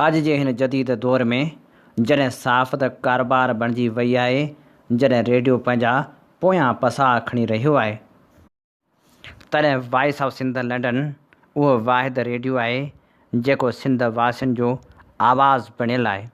اڄ جي هن جديد دور ۾ جڏهن صحافت ڪاروبار بڻجي وئي آهي، جڏهن ريڊيو پنهنجا پويان پساهه کڻي رهيو آهي، تڏهن وائس آف سنڌ لنڊن اهو واحد ريڊيو آهي، جيڪو سنڌ واسين جو آواز بڻيل آهي.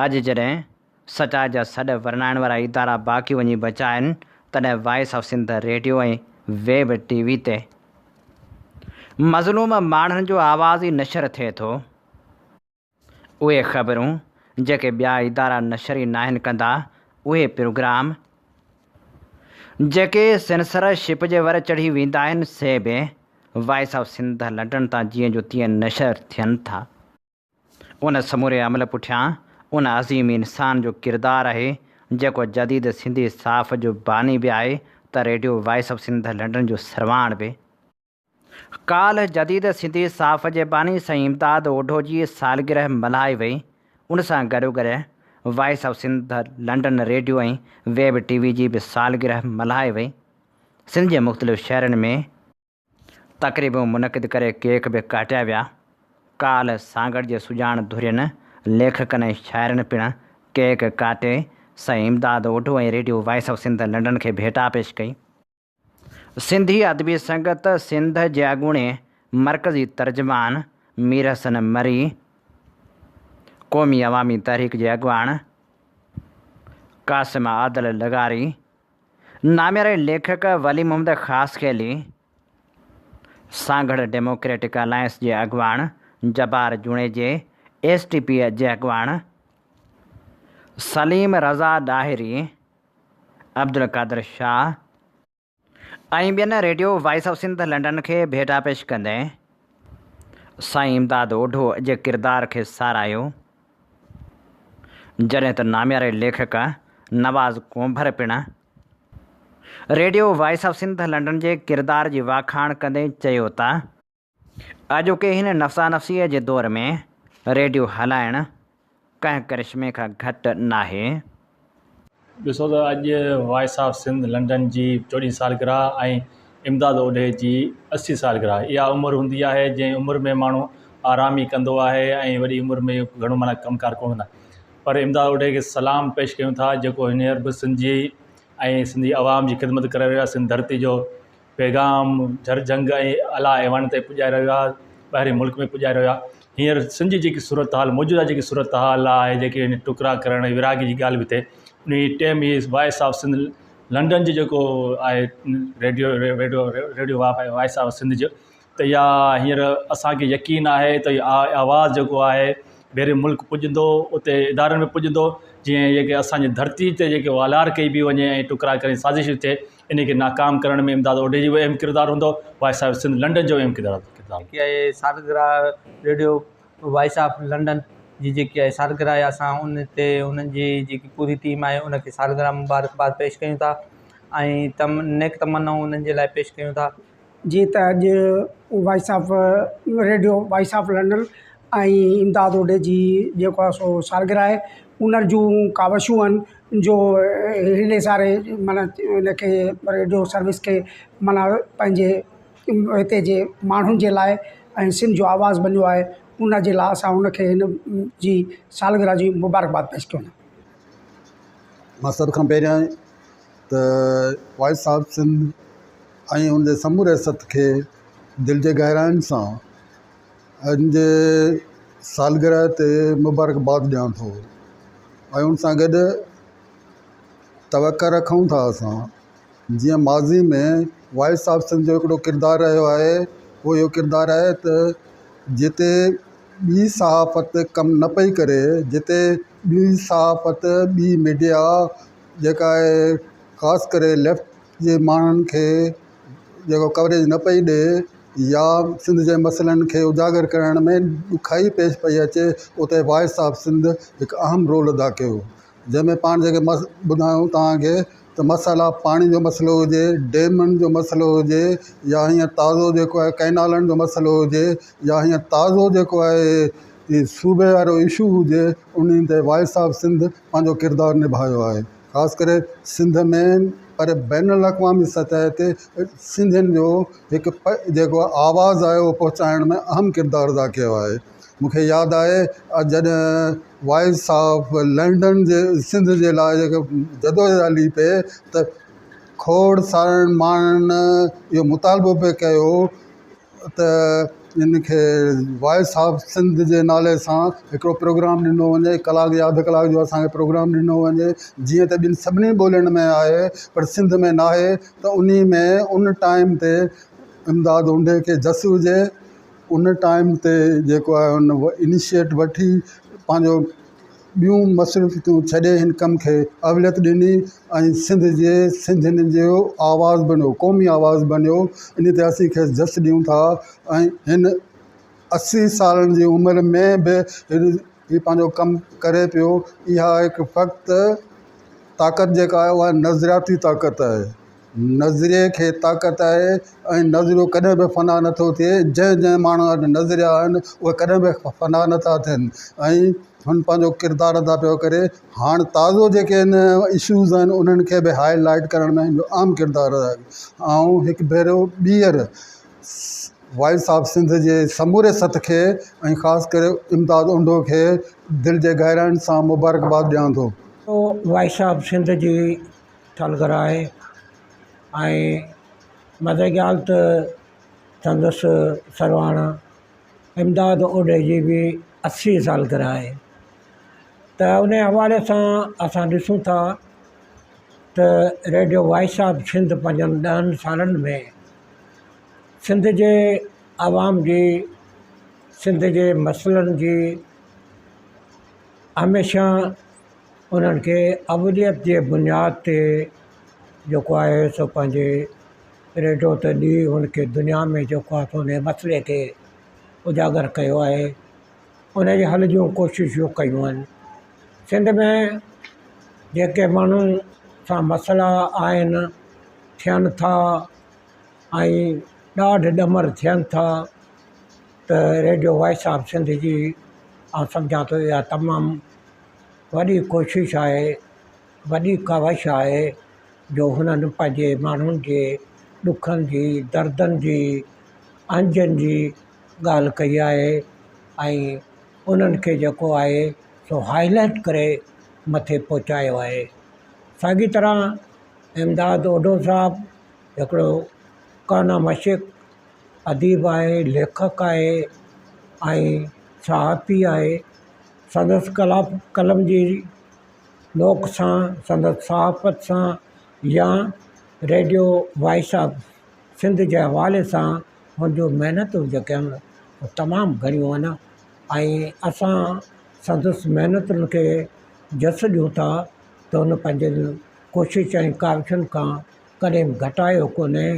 اڄ جڏهن سچائي جا سڏ ورنائڻ وارا ادارا باقي وڃي بچيا آهن، تڏهن voice of Sindh radio ۽ web T V تي مظلوم ماڻهن جو آواز ئي نشر ٿئي ٿو. اهي خبرون جيڪي ٻيا ادارا نشر ئي ناهن ڪندا، اهي پروگرام جيڪي سينسر شپ جي ور چڙهي ويندا آهن، سي به وائس آف سنڌ لنڊن تان جيئن جو تيئن نشر ٿين ٿا. ان سموري عمل پٺيان ان عظيم انسان جو ڪردار آهي، جيڪو جديد سنڌي صحافت جو باني به آهي ته radio voice of Sindh London جو سرواڻ به. ڪالهه جديد سنڌي صحافت جي باني سائين امداد اوڍو جي سالگرهه ملهائي وئي، ان سان گڏوگڏ voice of Sindh London radio ۽ web T V جي به سالگرهه ملهائي وئي. سنڌ جي مختلف شهرن ۾. تقريبون منعقد ڪري ڪيڪ به ڪاٽيا ويا. ڪالهه سانگهڙ جي سڄاڻ ڌرين، ليکڪن ۽ شاعرن پڻ ڪيڪ ڪاٽي سائين Imdad Odho ۽ radio voice of Sindh London کي ڀيٽا پيش ڪئي. سنڌي ادبي سنگت سنڌ جي اڳوڻي مرڪزي ترجمان مير حسن مري، قومي عوامي تحريڪ جي اڳواڻ قاسم عادل لغاري، نامياري ليکڪ ولي محمد خاصخيلي، سانگهڙ ڊيموڪريٽڪ الائنس جي اڳواڻ جبار جوڻيجي، ايس ٽي پي جي اڳواڻ سليم رضا ڏاهري، عبدالقادر شاهه ۽ ٻين radio voice of Sindh London کي ڀيٽا پيش ڪندي سائين امداد اوڍو جي ڪردار کي ساراهيو. جڏهن ته نامياري ليکڪ نواز ڪونڀر پڻ radio voice of Sindh London جي ڪردار جي واکاڻ ڪندي چيو ته اڄوڪي هن نفسانفسيء جي دور ۾ ريڊيو هلائڻ ڪنهن ڪرشمي کان گهٽ ناهي. ڏسو ته اڄ وائس آف سنڌ لنڊن جي چوڏهين سالگرهه ۽ امداد اوڍي جي 80 سالگرهه اها عمر هوندي آهي جنهن عمر ۾ ماڻهو آرام ئي ڪندو آهي ۽ وڏي عمر ۾ گهڻو معنيٰ ڪم ڪار ڪونه ڪندا آهن پر امداد اوڍي کي سلام پيش ڪيون ٿا جيڪو هينئر به سنڌ جي ۽ سنڌي عوام جي خدمت ڪري رهيو آهي سنڌ ڌرتي جو پيغام جھر جھنگ ۽ اعليٰ ايوانن تائين پڄائي رهيو آهي ٻاهرين ملڪ ۾ پڄائي رهيو آهي هينئر سنڌ جي جيڪي صورتحال موجوده جيڪي صورتحال آهي جيڪي هن ٽڪرا ڪرڻ ۽ ورهاڱي جي ڳالهه به ٿئي ان ٽيم هي وائس آف سنڌ لنڊن جو جيڪو آهي radio radio radio voice of Sindh جو ته اها هينئر اسان کي يقين آهي ته اهو آواز جيڪو آهي ٻاهرين ملڪ پڄندو اتي ادارن ۾ پڄندو جيئن جيڪي اسانجي ڌرتي تي جيڪي والار ڪئي پئي وڃي ۽ ٽڪرا ڪري سازش ٿئي ان کي ناڪام ڪرڻ ۾ امداد اوڍي جو به اهم ڪردار هوندو وائس آف سنڌ لنڊن جو به اهم ڪردار هوندو. جيڪي آهي سالگرهه ريڊيو وائس آف لنڊن جي جيڪي آهي سالگرهه آهي اسان ان تي انهن جي جيڪي پوري ٽيم آهي ان کي سالگرهه مبارڪباد پيش ڪيون ٿا ۽ تم نيڪ تمنائون انهن جي لاء پيش ڪيون ٿا. جيئن ته اڄ voice of radio voice of London ۽ Imdad Odho جي جيڪو آهي سو سالگرهه آهي ان جون ڪاوشون آهن جو هيڏي ساري معنيٰ ان کي ريڊيو سروس کي معنيٰ پنهنجي هتي جي ماڻهن جي لاءِ ۽ سنڌ جو آواز بنيو آهي ان جي لاءِ اسان ان کي هن جي سالگرهه جي مبارڪباد پيش ڪيون ٿا. مان سڀ کان پهريان ته وائس آف سنڌ ۽ ان جي سموري ست کي دل جي گهراين سان اڄ جي سالگرهه تي مبارڪباد ڏيان ٿو ۽ ان سان گڏ توقع رکون ٿا اسان جيئن ماضي ۾ وائس آف سنڌ جو هڪڙو ڪردار رهيو آهي اهو اهو ڪردار آهي ته جتي ٻي صحافت ڪم نه پئي ڪري جتي ٻي صحافت ٻي ميڊيا جيڪا آهي خاص ڪري ليفٽ جي ماڻهن کي جيڪو ڪوريج نه پئي ڏي يا سنڌ جي مسئلن کي اجاگر ڪرڻ ۾ ڏکيائي پيش پئي اچي اتي وائس آف سنڌ هڪ اهم رول ادا ڪيو جنهن ۾ پاڻ جيڪي مس ٻڌايون توهان کي ته مسئلا پاڻي جو مسئلو هجي ڊيمن جو مسئلو هجي يا هيئن تازو جيڪو آهي ڪئنالن جو مسئلو هجي يا هيئن تازو جيڪو آهي صوبي وارو اشو هجي انهن تي وائس آف سنڌ پنهنجو ڪردار نڀايو آهي. خاص ڪري سنڌ ۾ پر بين الاقوامي سطح تي سنڌين جو هڪ جيڪو آواز آهي اهو پهچائڻ ۾ اهم ڪردار ادا ڪيو آهي. مون کي ياد آهي جڏهن وائس آف لنڊن جي سنڌ جي لاءِ جيڪو جدوجهد هلي پئي ته کوڙ سارن ماڻهن اهو مطالبو پئي ڪيو ته ان کي وائس آف سنڌ جي نالي سان هڪڙو پروگرام ڏنو وڃي ڪلاڪ يا اڌ ڪلاڪ جو اسان کي پروگرام ڏنو وڃي جيئن ته ٻين سڀني ٻولين ۾ آهي پر سنڌ ۾ نه آهي ته ان ۾ ان ٽائيم تي امداد اونڊي کي جس هجي ان ٽائيم تي جيڪو آهي ان انيشيئيٽ وٺي پنهنجو ٻيون مصروفيتون ڇڏي هن ڪم کي اوليت ڏني ۽ سنڌ جي سنڌين جو آواز بڻيو قومي آواز بڻيو ان تي اسين کيس جس ڏيون ٿا ۽ هن 80 سالن جي عمر ۾ به هي پنهنجو ڪم ڪري پيو اها هڪ فقط طاقت جيڪا آهي اها نظرياتي طاقت آهي نظريي کي طاقت آهي ۽ نظريو ڪڏهن به فنا نٿو ٿئي جنهن جنهن ماڻهو وٽ نظريا آهن اهي ڪڏهن به فنا نٿا ٿين ۽ هن پنهنجو ڪردار ادا پيو ڪري هاڻ تازو جيڪي آهن اشوز آهن انهن کي به هاء لائيٽ ڪرڻ ۾ هن جو اهم ڪردار آهي ۽ هڪ ڀيرو ٻيهر وائس آف سنڌ جي سموري سٿ کي ۽ خاص ڪري امداد انڍو کي دل جي گهراين سان مبارڪباد ڏيان ٿو. وائس آف سنڌ جي سالگرهه آهي ۽ مزي جي ڳالهه ته سندس سرواڻ امداد اوڍي جي به 80 سالگرهه آهي ته ان حوالي سان اسان ڏسون ٿا ته ريڊيو وائس آف سنڌ پنهنجن 10 سالن ۾ سنڌ جي عوام جي سنڌ جي مسئلن جي هميشه انهن کي اوليت جي بنياد تي جيڪو آهي سو پنهنجي ريڊيو تي ڏئي ان کي دنيا ۾ جيڪو آهي سو ان مسئلي کي اجاگر ڪيو آهي ان جي حل جون ڪوششون ڪيون آهن سنڌ ۾ جيڪي ماڻهن سان مسئلا آهن ٿين ٿا ۽ ڏاڍ ڏمر ٿين ٿا ته ريڊيو وائس آف سنڌ جي آئون سمجهان ٿو اها تمام وڏي ڪوشش آهي، وڏي ڪاوش آهي جو هنن پنهنجي ماڻهن جي ڏکن جي، دردن جي، اهنجن جي ڳالهه ڪئي آهي ۽ انهن کي جيڪو آهي سو هاء لائيٽ ڪري مٿي پهچايو آهي. ساڳي طرح امداد اوڍو صاحب هڪڙو ڪهنه مشق اديب آهي، ليکڪ آهي ۽ صحافي آهي. سندس قلم جي نوڪ سان، سندس صحافت سان يا ريڊيو وائس آف سنڌ جي حوالي سان هن جون محنتون جيڪي آهن اهي تمام گهڻيون آهن ۽ اسان سندس محنتن کي جس ڏيون ٿا ته هن پنهنجين ڪوشش ۽ ڪاوشن کان ڪڏهن به گهٽايو ڪونهي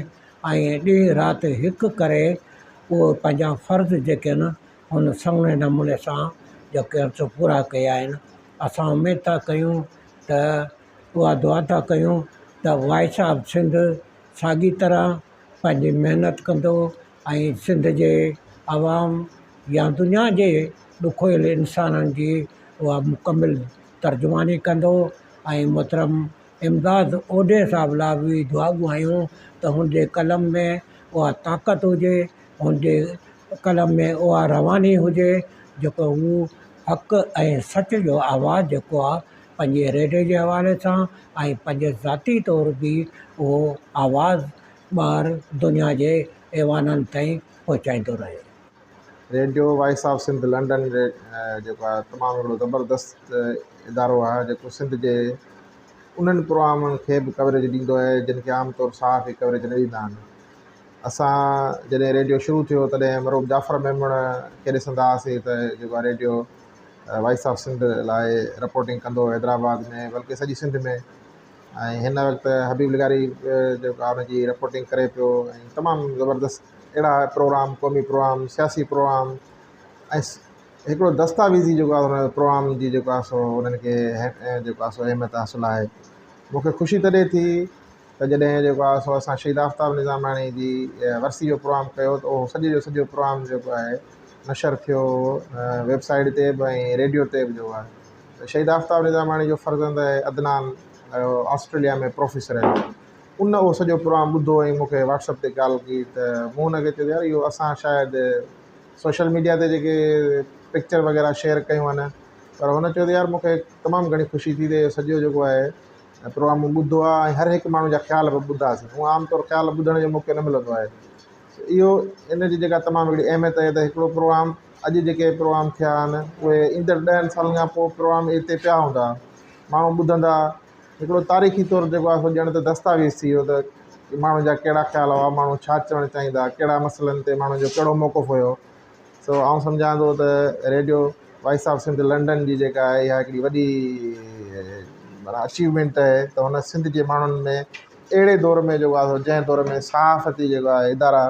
۽ ڏينهن رات هڪ ڪري اهو پنهنجا فرض جيڪي آهن هن سهڻي نموني سان جيڪي آهن سو پورا ڪيا آهن. اسان اميد ٿا ڪيون ته اها دعا ٿا ڪيون ته وائس آف سنڌ ساڳي طرح پنهنجي محنت ڪندو ۽ سنڌ جي عوام يا دنيا جي ڏکويل انسانن جي اها مڪمل ترجماني ڪندو ۽ محترم امداد اوڍي صاحب لاء به دعاگو آهيون ته هن جي قلم ۾ اها طاقت هجي هن جي قلم ۾ اها رواني هجي جيڪو هو حق ۽ سچ جو آواز جيڪو آهي پنهنجي ريڊيو جي حوالي سان ۽ پنهنجي ذاتي طور به اهو آواز ٻاهر دنيا جي ايوانن تائين پهچائيندو رهي. Radio voice of Sindh London جيڪو آهي تمام هڪڙو زبردست ادارو آهي جيڪو سنڌ جي انهن پروگرامن کي به ڪوريج ڏيندو آهي جن کي عام طور صحافي ڪوريج نه ڏيندا آهن. اسان جڏهن ريڊيو شروع ٿيو تڏهن مرحوم جعفر ميمڻ کي ڏسندا هئاسين ته جيڪو آهي ريڊيو وائس آف سنڌ لاء رپورٽنگ ڪندو هو حيدرآباد ۾ بلڪه سڄي سنڌ ۾ ۽ هن وقت حبيب لغاري جيڪو آهي ان جي رپورٽنگ ڪري پيو ۽ تمام زبردست اهڙا پروگرام قومي پروگرام سياسي پروگرام ۽ هڪڙو دستاويزي جيڪو آهي ان پروگرام جي جيڪو آهي سو انهن کي جيڪو آهي سو اهميت حاصل آهي مون کي خوشي تڏهن ٿي ته جڏهن جيڪو آهي سو اسان شهيد آفتاب نظاماڻي جي ورسي جو پروگرام ڪيو ته اهو سڄي جو سڄو پروگرام جيڪو آهي نشر ٿيو ويب سائيٽ تي به ۽ ريڊيو تي به جو آهي ته شهيد آفتاب نظاماڻي جو فرزند آهي عدنان آسٽريليا ۾ پروفيسر آهي ان اهو سڄو پروگرام ٻڌو ۽ مون کي واٽس اپ تي ڪال ڪئي ته مون هن کي چيو يار اهو اسان شايد سوشل ميڊيا تي جيڪي پڪچر وغيره شيئر ڪيون آهن پر هن چيو ته يار مون کي تمام گهڻي خوشي ٿي ته اهو سڄو جيڪو آهي پروگرام مون ٻڌو آهي ۽ هر هڪ ماڻهو جا خيال به ٻڌاسين هونء عام طور خيال ٻڌڻ جو موقعو نه ملندو آهي اهو ان جي جيڪا تمام هڪڙي اهميت آهي ته هڪڙو پروگرام اڄ جيڪي پروگرام ٿيا آهن اهي ايندڙ ڏهن سالن کان پوء پروگرام اتي پيا هوندا ماڻهو ٻڌندا هڪڙو تاريخي طور جيڪو آهي سو ڄڻ ته دستاويز ٿي ويو ته ماڻهن جا ڪهڙا خيال هئا ماڻهو ڇا چوڻ چاهيندا ڪهڙا مسئلن تي ماڻهن جو ڪهڙو موقف هيو سو آئون سمجهان ٿو ته radio voice of Sindh London جي جيڪا آهي اها هڪڙي وڏي معنيٰ اچيومينٽ آهي ته هن سنڌ جي ماڻهن ۾ اهڙي دور ۾ جيڪو آهي سو جنهن دور ۾ صحافتي جيڪو آهي ادارا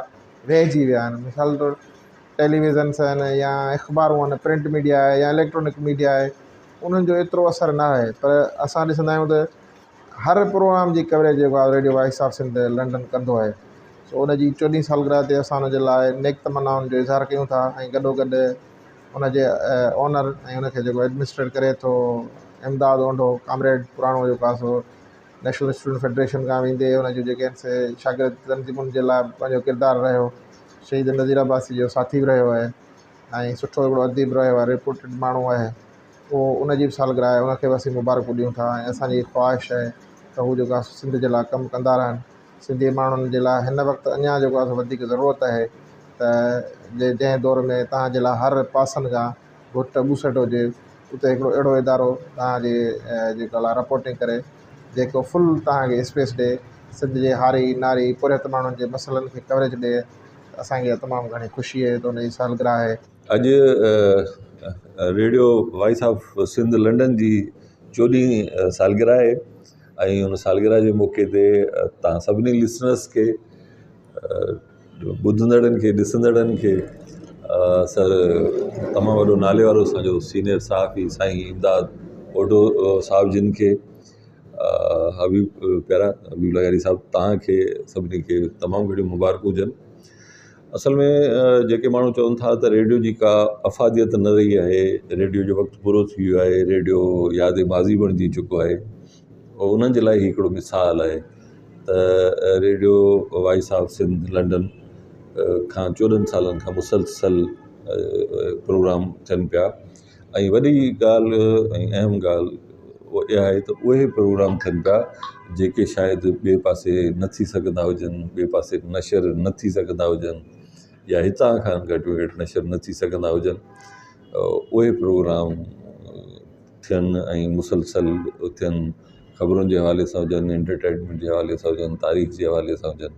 ويهجي ويا آهن مثال طور ٽيليويزنس آهن يا اخبارون آهن پرنٽ ميڊيا آهي يا اليڪٽرانڪ ميڊيا آهي انهن جو ايترو اثر نه آهي پر اسان ڏسندا آهيون ته هر پروگرام جي ڪوريج جيڪو آهي radio voice of Sindh London ڪندو آهي سو ان جي چوڏهين سالگرهه تي اسان ان جي لاء نيڪ تمنائن جو اظهار ڪيون ٿا ۽ گڏو گڏ ان جي اونر ۽ ان کي جيڪو ايڊمنسٽريٽ ڪري ٿو امداد اونڍو ڪامريڊ پراڻو جيڪو آهي سو نيشنل اسٽوڊنٽ فيڊريشن کان ويندي ان جون جيڪي آهن سي شاگرد تنظيمن جي لاء پنهنجو ڪردار رهيو شهيد نذير عباسي جو ساٿي به رهيو آهي ۽ سٺو هڪڙو اديب رهيو آهي ريپوٽيڊ ماڻهو آهي اهو ان جي به سالگرهه آهي ان کي به اسين مبارڪون ڏيون ٿا ۽ اسان جي خواهش آهي ته هو جيڪو آهي سنڌ جي لاء ڪم ڪندا رهن سنڌي ماڻهن جي لاء هن وقت اڃا جيڪو آهي سو وڌيڪ ضرورت آهي ته جنهن دور ۾ توهان جي لاء هر پاسن کان گهٽ ٻوسٽ هجي اتي هڪڙو اهڙو ادارو توهان جي جيڪا لاء رپورٽنگ ڪري جيڪو فل توهان کي اسپيس ڏي سنڌ جي هاري ناري پورهيت ماڻهن جي مسئلن کي ڪوريج ڏي ته اسان کي تمام گهڻي خوشي آهي ته ان جي سالگرهه آهي. اڄ radio voice of Sindh London جي چوڏهين سالگرهه آهي ۽ ان سالگرهه جي موقعي تي توهان سڀني لسنرس کي ٻڌندڙن کي ڏسندڙن کي سر تمام وڏو نالي وارو اسان جو سينئر صحافي سائين امداد اوڍو صاحب جن کي حبيب پيارا حبيب لغاري صاحب توهان کي سڀني کي تمام گهڻيون مبارڪون هجن اصل ۾ جيڪي ماڻهو چون ٿا ته ريڊيو جي ڪا افاديت نه رهي آهي ريڊيو جو وقت پورو ٿي ويو آهي ريڊيو ياد ماضي بڻجي چڪو آهي انهن جي لاء هي هڪڙو مثال آهي ته radio voice of Sindh London کان چوڏهن سالن کان مسلسل پروگرام ٿين پيا ۽ وڏي ڳالهه ۽ اهم ڳالهه اها آهي ته اهي پروگرام ٿين پيا جيڪي شايد ٻئي پاسي نه ٿي سگهندا هجن ٻئي پاسي نشر نه ٿي سگهندا هجن يا هتان کان گهٽ ۾ گهٽ نشر نه ٿي سگهندا هجن اهي پروگرام ٿين ۽ مسلسل ٿين خبرن جي حوالي سان هجن انٽرٽينمينٽ جي حوالي سان هجن تاريخ جي حوالي سان هجن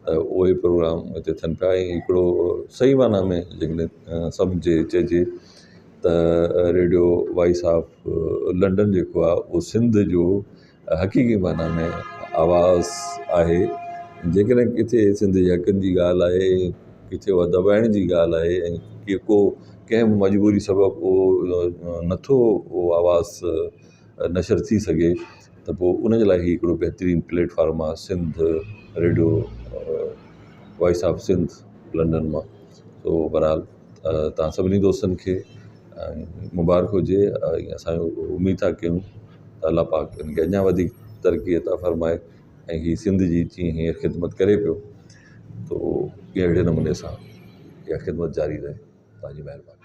ته اهي پروگرام اتي ٿين پيا ۽ هڪڙو صحيح معنيٰ ۾ جيڪڏهن سمجهي چئجي ته ريڊيو وائس آف لنڊن جيڪو آهي اهو سنڌ جو حقيقي معنيٰ ۾ آواز آهي جيڪڏهن ڪٿي سنڌ جي حقن جي ڳالهه آهي ڪٿي اها دٻائڻ جي ڳالهه آهي ۽ ڪي ڪو ڪنهن به مجبوري سبب اهو نٿو اهو آواز نشر ٿي سگهي ته پوءِ ان جي لاءِ هي هڪڙو بهترين پليٽ فارم آهي Sindh radio voice of Sindh London مان سو بهرحال توهان سڀني دوستن کي مبارڪ هجي ۽ اسان اميد ٿا ڪيون ته الله پاڪ ان کي اڃا وڌيڪ ترقي عطا فرمائي ۽ هي سنڌ جي جيئن هينئر خدمت ڪري پيو ته اهڙي نموني سان اها خدمت جاري رهي توهان جي مهرباني.